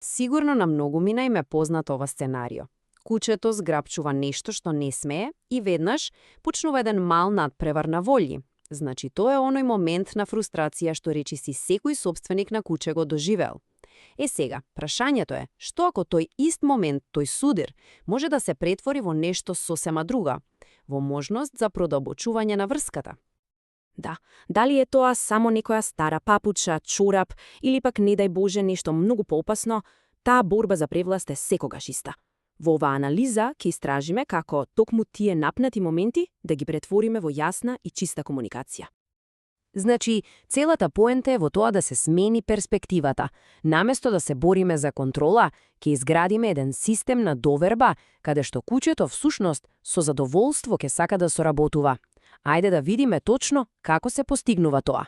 Сигурно на многумина им е познат ова сценарио. Кучето зграбчува нешто што не смее и веднаш почнува еден мал надпревар на волји. Значи, тоа е оној момент на фрустрација што речиси секој собственик на куче го доживеал. Сега, прашањето е, што ако тој ист момент, тој судир, може да се претвори во нешто сосема друга, во можност за продолбочување на врската? Да, дали е тоа само некоја стара папуча, чорап или пак не дај Боже нешто многу поопасно, таа борба за превласт е секогаш иста. Во оваа анализа ќе истражиме како токму тие напнати моменти да ги претвориме во јасна и чиста комуникација. Значи, целата поента е во тоа да се смени перспективата. Наместо да се бориме за контрола, ќе изградиме еден систем на доверба, каде што кучето всушност со задоволство ќе сака да соработува. Ајде да видиме точно како се постигнува тоа.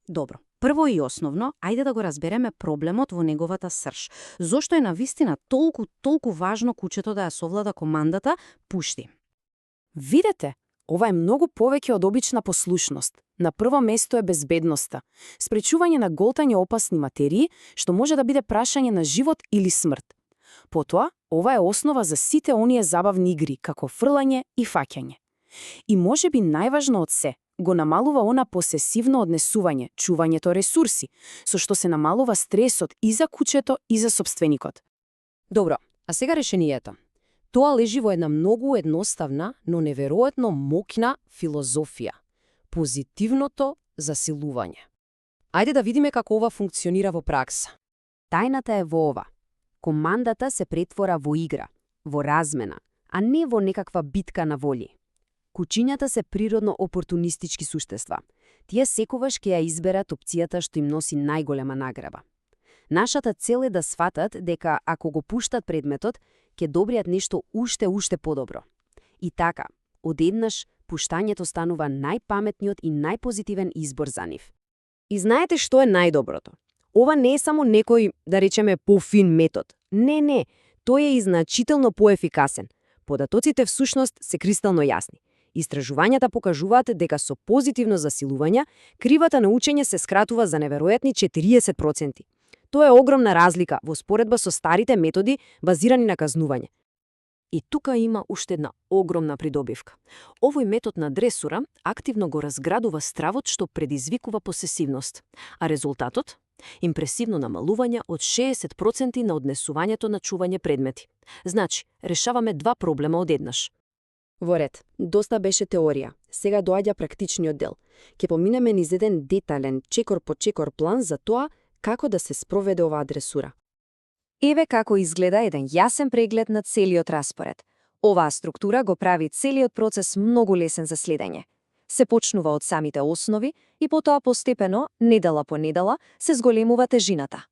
Добро. Прво и основно, ајде да го разбереме проблемот во неговата срж. Зошто е навистина толку важно кучето да ја совлада командата пушти? Видете, ова е многу повеќе од обична послушност. На прво место е безбедноста, спречување на голтање опасни материи, што може да биде прашање на живот или смрт. Потоа, ова е основа за сите оние забавни игри, како фрлање и фаќање. И можеби најважно од се, го намалува она посесивно однесување, чувањето ресурси, со што се намалува стресот и за кучето и за собственикот. Добро, а сега решението. Тоа лежи во една многу едноставна, но неверојатно моќна филозофија. Позитивното засилување. Ајде да видиме како ова функционира во пракса. Тајната е во ова. Командата се претвора во игра, во размена, а не во некаква битка на вољи. Кучињата се природно опортунистички суштества. Тие секогаш ќе ја изберат опцијата што им носи најголема награба. Нашата цел е да сватат дека ако го пуштат предметот, ќе добријат нешто уште подобро. И така, одеднаш пуштањето станува најпаметниот и најпозитивен избор за нив. И знаете што е најдоброто? Ова не е само некој, да речеме, пофин метод. Не, тој е и значително поефикасен. Податоците всушност се кристално јасни. Истражувањата покажуваат дека со позитивно засилување, кривата на учење се скратува за неверојатни 40%. Тоа е огромна разлика во споредба со старите методи базирани на казнување. И тука има уште една огромна придобивка. Овој метод на дресура активно го разградува стравот што предизвикува посесивност, а резултатот? Импресивно намалување од 60% на однесувањето на чување предмети. Значи, решаваме два проблема одеднаш. Во ред, доста беше теорија, сега доаѓа практичниот дел. Ќе поминеме низ еден детален, чекор по чекор план за тоа како да се спроведе оваа дресура. Еве како изгледа еден јасен преглед на целиот распоред. Оваа структура го прави целиот процес многу лесен за следење. Се почнува од самите основи и потоа постепено, недела по недела, се зголемува тежината.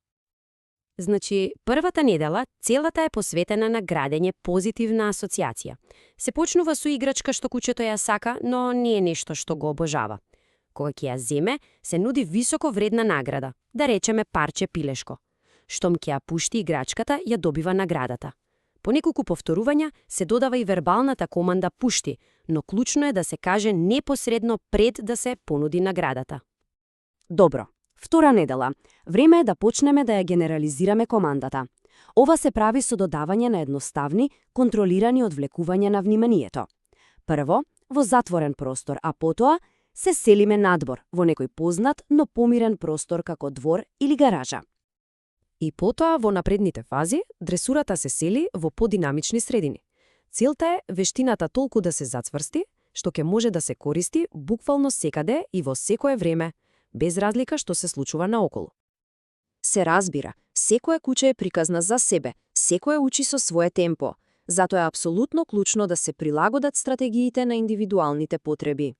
Значи, првата недела целата е посветена на градење позитивна асоциација. Се почнува со играчка што кучето ја сака, но не е нешто што го обожава. Кога ќе ја земе, се нуди високо вредна награда, да речеме парче пилешко. Штом ќе ја пушти играчката, ја добива наградата. По неколку повторувања се додава и вербалната команда пушти, но клучно е да се каже непосредно пред да се понуди наградата. Добро, втора недела. Време е да почнеме да ја генерализираме командата. Ова се прави со додавање на едноставни, контролирани одвлекувања на вниманието. Прво, во затворен простор, а потоа се селиме надвор, во некој познат, но помирен простор како двор или гаража. И потоа, во напредните фази, дресурата се сели во подинамични средини. Целта е вештината толку да се зацврсти, што ќе може да се користи буквално секаде и во секое време, без разлика што се случува наоколу. Се разбира, секое куче е приказна за себе, секое учи со свое темпо, затоа е апсолутно клучно да се прилагодат стратегиите на индивидуалните потреби.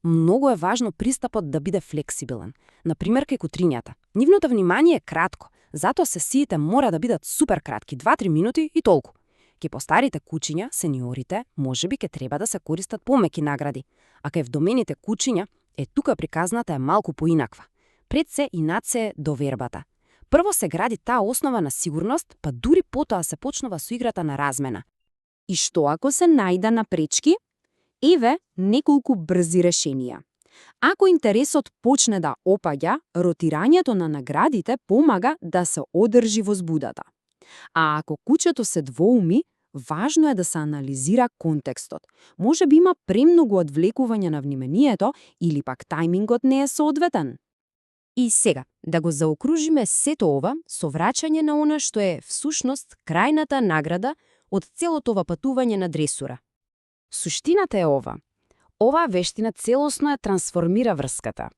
Многу е важно пристапот да биде флексибилен. Например, кај кутрињата. Нивното внимание е кратко, затоа сесиите мора да бидат супер кратки, 2-3 минути и толку. Ке постарите кучиња, сениорите, можеби ке треба да се користат помеки награди, а кај вдомените кучиња, тука приказната е малку поинаква. Пред се и над се довербата. Прво се гради таа основа на сигурност, па дури потоа се почнува со играта на размена. И што ако се најда на пречки? Еве неколку брзи решенија. Ако интересот почне да опаѓа, ротирањето на наградите помага да се одржи возбудата. А ако кучето се двоуми, важно е да се анализира контекстот. Може би има премногу одвлекување на вниманието или пак тајмингот не е соодветен. И сега, да го заокружиме сето ова со враќање на она што е всушност крајната награда од целото ова патување на дресура. Суштината е ова. Оваа вештина целосно ја трансформира врската.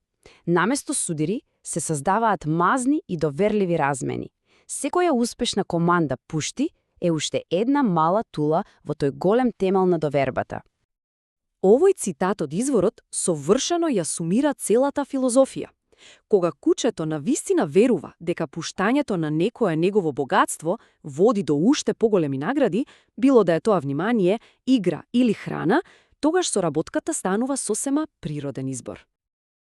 Наместо судири се создаваат мазни и доверливи размени. Секоја успешна команда пушти е уште една мала тула во тој голем темел на довербата. Овој цитат од изворот совршено ја сумира целата филозофија. Кога кучето навистина верува дека пуштањето на некое негово богатство води до уште поголеми награди, било да е тоа внимание, игра или храна, тогаш соработката станува сосема природен избор.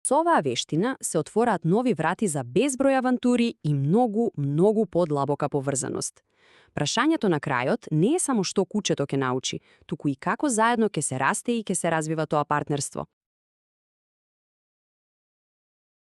Со оваа вештина се отвораат нови врати за безброј авантури и многу подлабока поврзаност. Прашањето на крајот не е само што кучето ќе научи, туку и како заедно ќе се расте и ќе се развива тоа партнерство.